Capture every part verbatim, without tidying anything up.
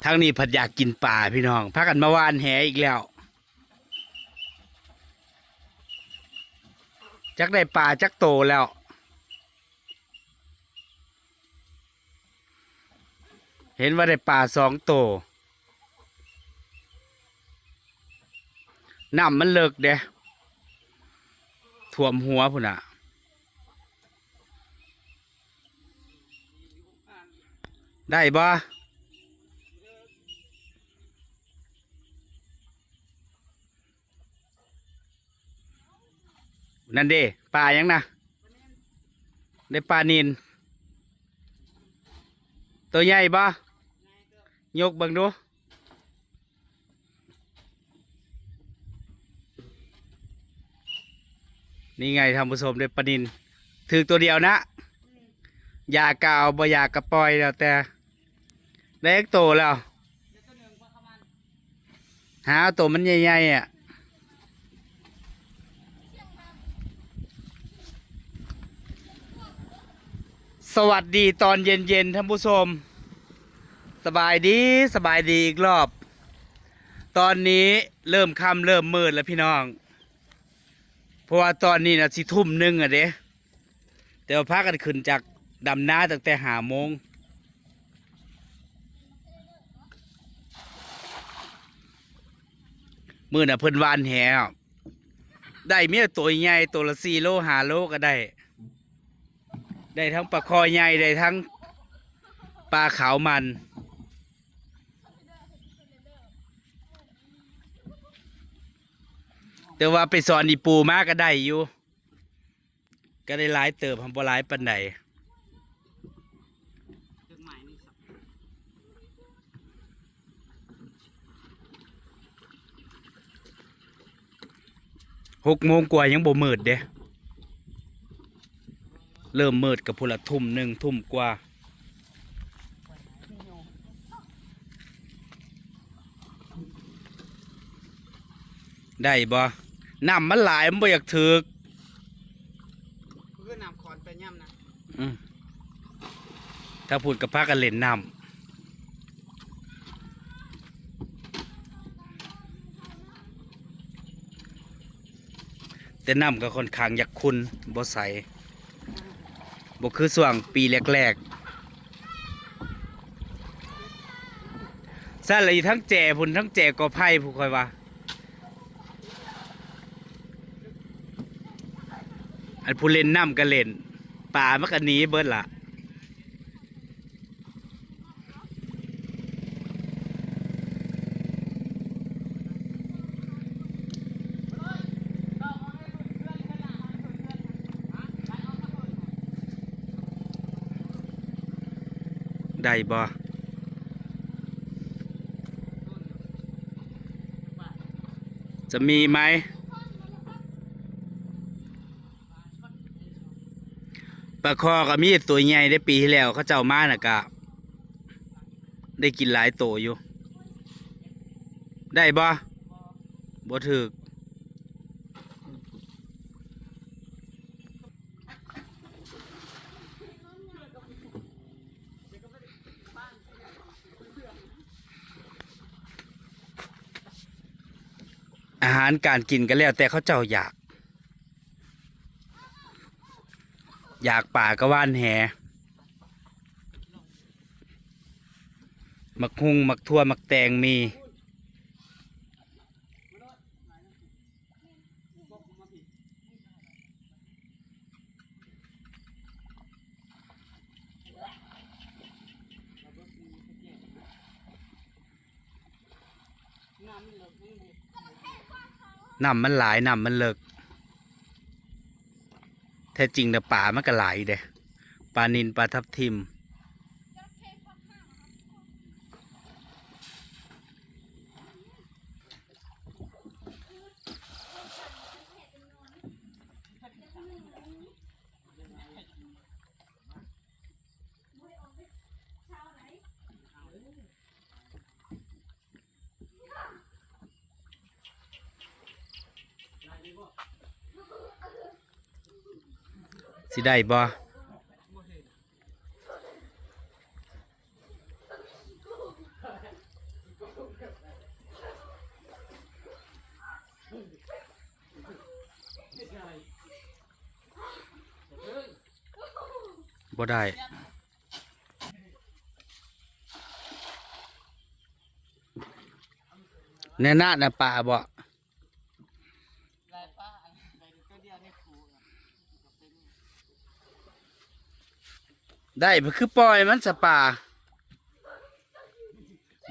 ทางนี้ผัดอยากกินปลาพี่น้อง พากันมาหว่านแหอีกแล้ว จักได้ปลาจักโตแล้ว เห็นว่าได้ปลาสองโต น้ำมันเลิกเด้ ท่วมหัวพุ้นน่ะ ได้บ่ นั่นเด้ ปลาหยังนะ ได้ปลานิล ตัวใหญ่บ่ ยกเบิ่งดู นี่ไงท่านผู้ชม ได้ปลานิล ถือตัวเดียวนะ อยากก็เอา บ่อยากก็ปล่อยแล้วแต่ ได้จักโตแล้ว หาเอาโตมันใหญ่ๆอ่ะ สวัสดีตอนเย็นๆท่านผู้ชม สบายดี สบายดีอีกรอบ ตอนนี้เริ่มค่ำเริ่มมืดแล้วพี่น้อง เพราะว่าตอนนี้นะสิทุ่มหนึ่งอ่ะเด้ แต่ว่าพากันขึ้นจากดำนาตั้งแต่ห้าโมง มื้อน่ะเพิ่นหว่านแห ได้มีแต่ตัวใหญ่ ตัวละสี่โล ห้าโลก็ได้ ได้ทั้งปลาคอใหญ่ ได้ทั้งปลาขาวมัน แต่ว่าไปสอนอีปูมาก็ได้อยู่ ก็ได้หลายเติบ หั้นบ่หลายปานใด หกโมงกว่ายังบ่มืดเด้ เริ่มมืดก็พุ้นละทุ่มหนึ่ง ทุ่มกว่า ได้บ่ น้ำมันหลาย มันบ่อยากถืก คือน้ำขอนไปย่ำนะ อืม ถ้าพูดกับพากันเล่นน้ำ แต่น้ำก็ค่อนข้างอยากขุ่น บ่ใส บ่คือช่วงปีแรกๆ ซั่นละ อยู่ทั้งแจพุ้น ทั้งแจกอไผ่พุ้น ข้อยว่า อันผู้เล่นน้ำก็เล่น ปลามันก็หนีเบิดละ ได้บ่ จะมีไหม ปลาคอก็มีตัวใหญ่ได้ ปีที่แล้วเขาเจ้ามาน่ะกะ ได้กินหลายโตอยู่ ได้บ่ บ่ถืก อาหารการกินก็แล้วแต่เขาเจ้าอยาก อยากปลาก็หว่านแห หมากฮุ่ง หมากถั่ว หมากแตงมี น้ำมันหลาย น้ำมันเลิก แท้จริงน่ะปลามันก็หลายเด้ ปลานิล ปลาทับทิม สิได้บ่ บ่ได้ แน่นะน่ะ ปลาบ่ ได้ คือปล่อยมันซะ ปลา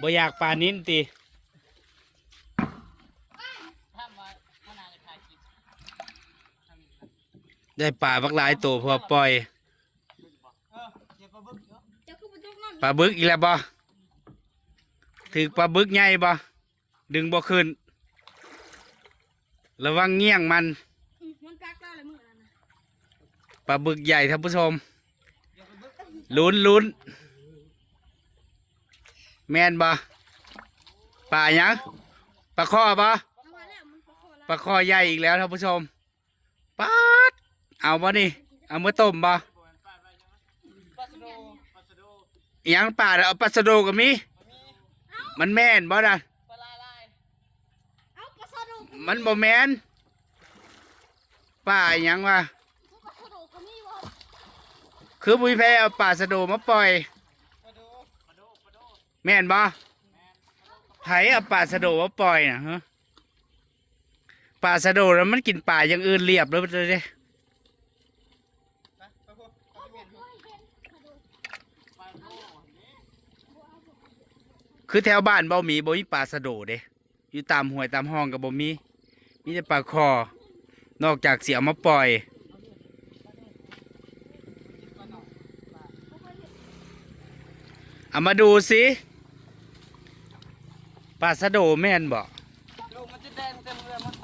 บ่อยากปลานิลติ ได้ปลาบักหลายโต พอปล่อย ปลาบึกอีกแล้วบ่ ถืกปลาบึกใหญ่บ่ ดึงบ่ขึ้น ระวังเงี้ยงมัน อืมมันกักได้เลยมื้อนั้นน่ะ ปลาบึกใหญ่ท่านผู้ชม ลุ้น ลุ้น แม่นบ่ ปลาหยัง ปลาข้อบ่ เอามาแล้วมันปลาข้อแล้ว ปลาข้อใหญ่อีกแล้วท่านผู้ชม ป๊าด เอาบ่นี่ เอามาต้มบ่ ปลาสะโด ปลาสะโด อิหยังปลาน่ะ เอาปลาสะโดก็มี มันแม่นบ่น่ะ ปลาลายลาย เอาปลาสะโดก็มี มันบ่แม่น ปลาอิหยังวะ ปลาสะโดก็มีบ่ คือบ่มีไผเอาปลาสะโดมาปล่อย ปลาโด ปลาโด ปลาโด แม่นบ่ ไผเอาปลาสะโดมาปล่อยน่ะ ฮะ ปลาสะโดแล้วมันกินปลาอย่างอื่นเรียบเลยเด้ คือแถวบ้านบ่มี บ่มีปลาสะโดเด้ อยู่ตามห้วยตามห้องก็บ่มี มีแต่ปลาข่อ นอกจากสิเอามาปล่อย เอามาดูสิ ปลาสะโดแม่นบ่ ลูกมันจะแดงเต็มเลยมั้ง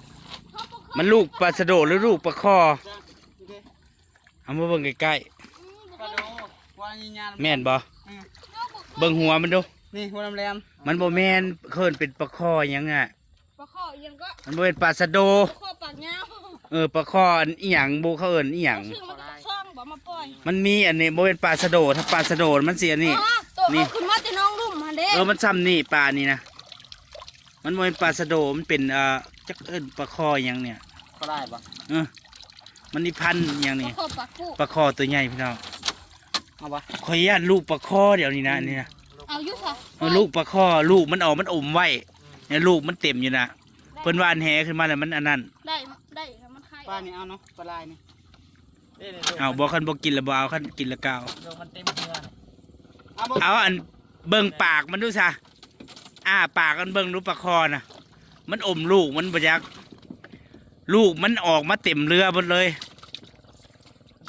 มันลูกปลาสะโดหรือลูกปลาข่อ จ้ะ ดูดิ เอามาเบิ่งใกล้ ปลาโด วางยิงยาน ๆ แม่นบ่ อืม เบิ่งหัวมันดู นี่หัวแหลมๆ มันบ่แม่น เพิ่นเป็นปลาข่อหยังอ่ะ ปลาข่ออีหยังก็ มันบ่เป็นปลาสะโด ปลาข่อปากยาว เออ ปลาข่ออันอีหยังบุ เขาเอิ้นอีหยัง ชื่อมันก็ต้องซ่องบ่มาปล่อย มันมีอันนี้บ่เป็นปลาสะโด ถ้าปลาสะโดมันสิอันนี้ อ๋อ ตัว นี่ เอาขึ้นมาแต่น้องลุ่มหั่นเด้ เออ มันซ่ำนี่ปลานี่นะ มันบ่เป็นปลาสะโด มันเป็น เอ่อ จักเอิ้นปลาข่อหยังเนี่ย ปลาได้ปะ เออ มันนี่พันธุ์หยังนี่ ปลาข่อปากกู้ ปลาข่อตัวใหญ่พี่น้อง เอาปะ ข่อยย่านลูกปลาข่อเดี๋ยวนี้นะ นี่นะ เอาอยู่ค่ะ เออ ลูกปลาข่อ ลูกมันออก มันอมไว้ เนี่ย ลูกมันเต็มอยู่นะ ได้ เพิ่นว่านแหขึ้นมาแล้วมันอันนั้น ได้ ได้แล้วมันไข่ ปลานี่เอาเนาะ ปลาลายนี่ เอาบ่ คันบ่กินแล้วบ่เอา คันกินแล้วก็เอา เดี๋ยวมันเต็มเรือ เอาบ่ เอาอันเบิ่งปากมันดูซะ อ้าปากมันเบิ่งดูปลาข่อน่ะ มันอมลูกมันบ่จัก ลูกมันออกมาเต็มเรือหมดเลย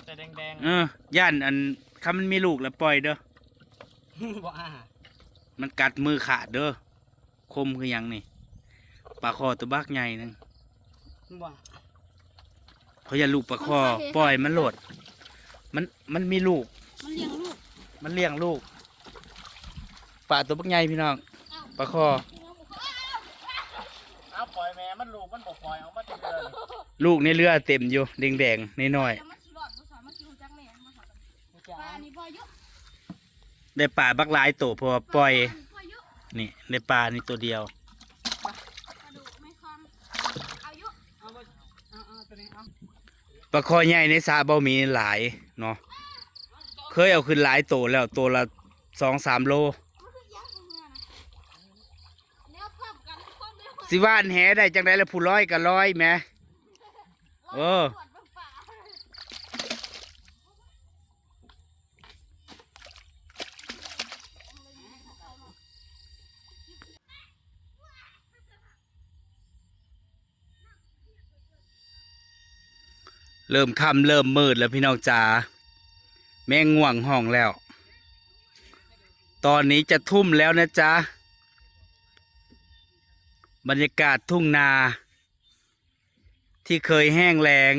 แต่แดงๆ เออ ย่านอัน คันมันมีลูกแล้วปล่อยเด้อ บ่อ้า มันกัดมือขาดเด้อ คมคือหยังนี่ ปลาข่อตัวบักใหญ่หนึ่ง บ่ เขาอย่าลูกปลาข่อ มันปล่อยมันโลด มัน มันมีลูก มันเลี้ยงลูก มันเลี้ยงลูก ปลาตัวบักใหญ่พี่น้อง ปลาข่อ เอาปล่อยแม่มัน ลูกมันบ่ปล่อย เอามาแต่เรือเลย ลูกในเรือเต็มอยู่ แดงๆ น้อยๆ แล้วมันสิรอดบ่สามารถสิรู้จักแม่มันบ่สามารถ ปลานี่บ่เยอะ ได้ปลาบักหลายโต เพราะว่าปล่อย ปลานี่บ่เยอะ นี่ได้ปลานี่ตัวเดียว ปลาดุกไม่คอน เอาเยอะ เอาบ่ เอา เอาตัวนี้ เอา ปลาข่อใหญ่ในสระบ่มีหลายเนาะ เคยเอาขึ้นหลายโตแล้ว โตละสองสามโล มันคือเยอะจังเลยนะ แนวพร้อมกันทุกคนเลย สิว่านแหได้จังได๋ล่ะ ผู้ลอยก็ลอยแหม เออ เริ่มค่ำเริ่มมืดแล้วพี่น้องจ๋า แมงง่วงฮ้องแล้ว ตอนนี้จะทุ่มแล้วนะจ๊ะ บรรยากาศทุ่งนา ที่เคยแห้งแล้ง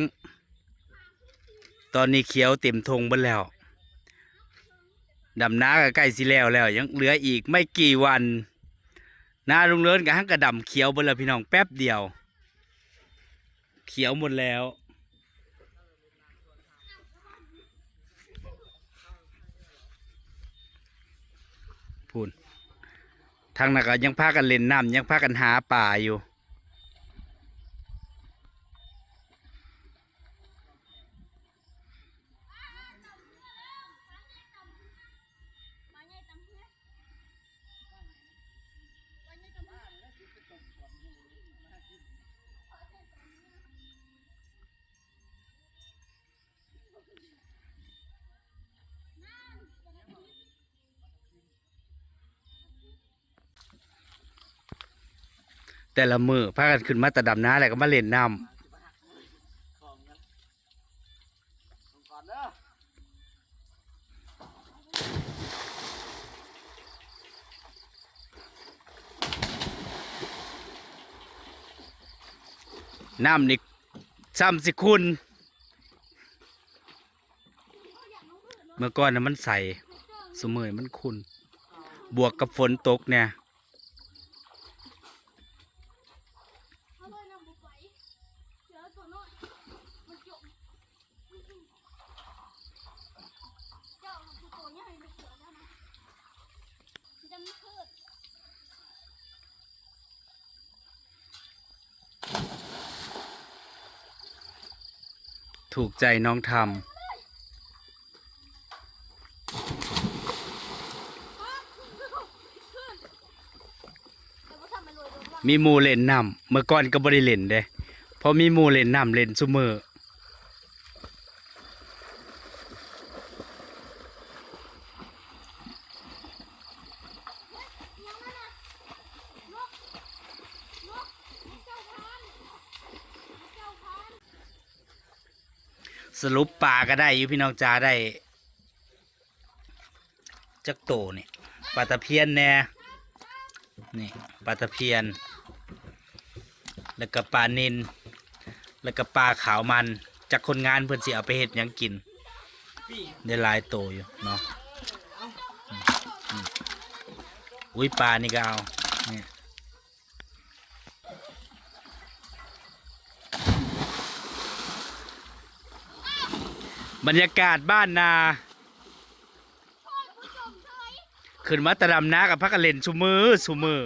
ตอนนี้เขียวเต็มทงเบิดแล้ว ดำนาก็ใกล้สิแล้วแล้ว ยังเหลืออีกไม่กี่วัน นาลุงเลิศก็หั้นกะดำเขียวเบิดแล้วพี่น้อง แป๊บเดียว เขียวหมดแล้ว พู้น ทางนั้นก็ยังพากันเล่นน้ำ ยังพากันหาปลาอยู่ แต่ละมื้อพากันขึ้นมาแต่ดำนาแล้วก็มาเล่นน้ำ น้ำนี่ซ้ำสิขุ่น เมื่อก่อนน่ะมันใส ซุมื้อนี้มันขุ่น บวกกับฝนตกเนี่ย ถูกใจน้องทำ มีหมู่เล่นน้ำ เมื่อก่อนก็บ่ได้เล่นเด้ พอมีหมู่เล่นน้ำเล่นซุมื้อ สรุปปลาก็ได้อยู่พี่น้องจ๋า ได้จักโตนี่ ปลาตะเพียนแน่ นี่ ปลาตะเพียน แล้วก็ปลานิล แล้วก็ปลาขาวมัน จักคนงานเพิ่นสิเอาไปเฮ็ดหยังกิน ได้หลายโตอยู่เนาะ อืม อืม อุ้ย ปลานี่ก็เอา นี่ บรรยากาศบ้านนา ขึ้นมาแต่ดำนากับพากันเล่นซุมื้อซุมื้อ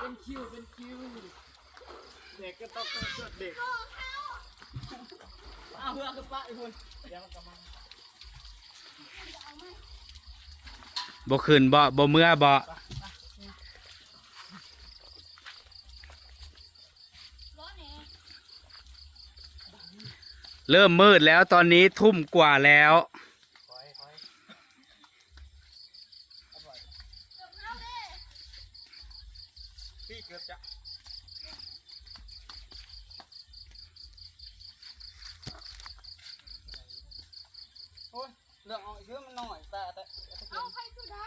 เป็นคิว เป็นคิว เด็กก็ต้องเด็ก เอาเพื่อนขึ้นไปอีกคน บ่ขึ้นบ่ บ่เมือบ่ เริ่มมืดแล้ว ตอนนี้ทุ่มกว่าแล้ว พี่เกือบจะ โอ้ย เรื่องเอาเยอะมันหน่อย แต่ แต่ เอาไปสุดนะ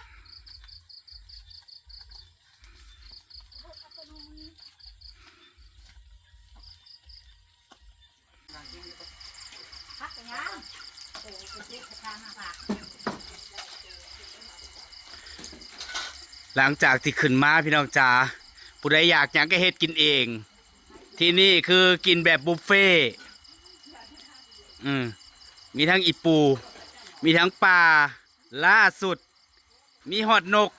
หลังจากที่ขึ้นมาพี่น้องจ๋า ผู้ใดอยากหยังก็เฮ็ดกินเอง ที่นี่คือกินแบบบุฟเฟ่ต์ อืม มีทั้งอีปู มีทั้งปลา ล่าสุด มีฮอดนก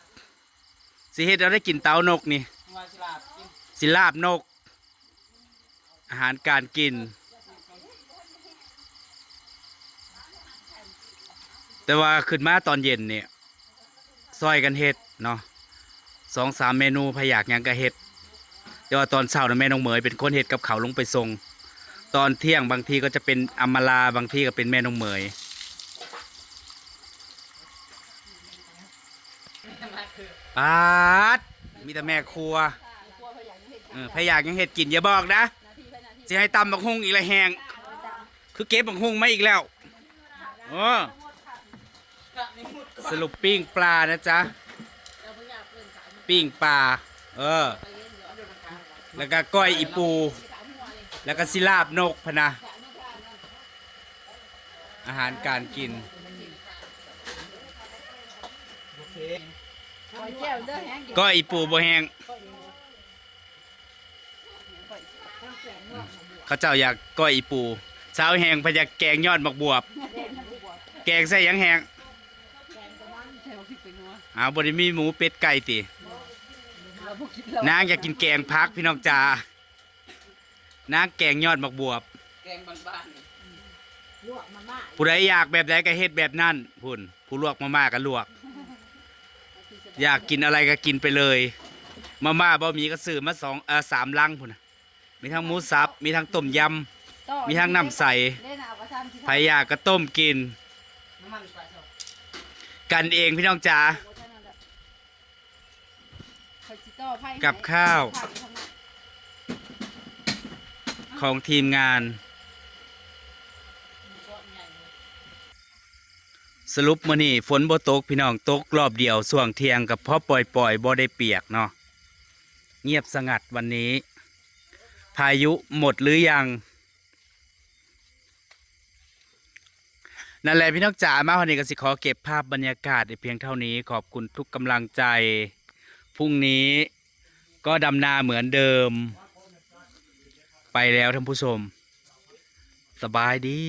สิเฮ็ดเอาได้กินเต๋านกนี่ ว่าสิลาบกิน สิลาบนก อาหารการกิน แต่ว่าขึ้นมาตอนเย็นเนี่ย ซอยกันเฮ็ดเนาะ สองสามเมนู ไผอยากหยังก็เฮ็ด แต่ว่าตอนเช้านะแม่น้องเหมยเป็นคนเฮ็ดกับข้าวลงไปส่ง ตอนเที่ยงบางทีก็จะเป็นอำมาลา บางทีก็เป็นแม่น้องเหมย ปาด มีแต่แม่ครัว เออ ไผอยากหยังเฮ็ดกินอย่าบอกนะ สิให้ตำบักหุ่งอีกละแฮง คือเก็บบักหุ่งมาอีกแล้ว เออ สรุปปิ้งปลานะจ๊ะ ปิ้งปลา เออ แล้วก็ก้อยอีปู แล้วก็สิลาบนกพะนะ อาหารการกิน ก้อยอีปูบ่แฮง เขาเจ้าอยากก้อยอีปู สาวแฮงพะอยากแกงยอดหมากบวบ แกงใส่หยังแฮง อ้าว บ่ได้มีหมูเป็ดไก่ติ นางอยากกินแกงผักพี่น้องจ๋า นางแกงยอดหมากบวบ แกงบ้านๆ ผู้ใดอยากแบบใดก็เฮ็ดแบบนั้น พุ้น ผู้ลวกมาม่าก็ลวก อยากกินอะไรก็กินไปเลย มาม่าบ่มีก็ซื้อมาสอง เอ่อ สามลังพุ้นน่ะ มีทั้งหมูสับ มีทั้งต้มยำ มีทั้งน้ำใส เล่นเอากระทะ ไผอยากก็ต้มกิน กันเองพี่น้องจ๋า กับข้าว ของทีมงาน สรุปมื้อนี้ฝนบ่ตกพี่น้อง ตกรอบเดียวช่วงเที่ยง ก็พอปล่อยๆ บ่ได้เปียกเนาะ เงียบสงัดวันนี้ พายุหมดหรือยัง นั่นแหละพี่น้องจ๋า มาวันนี้ก็สิขอเก็บภาพบรรยากาศไว้เพียงเท่านี้ ขอบคุณทุกกำลังใจ พรุ่งนี้ก็ดำนาเหมือนเดิม ไปแล้วท่านผู้ชม สบายดี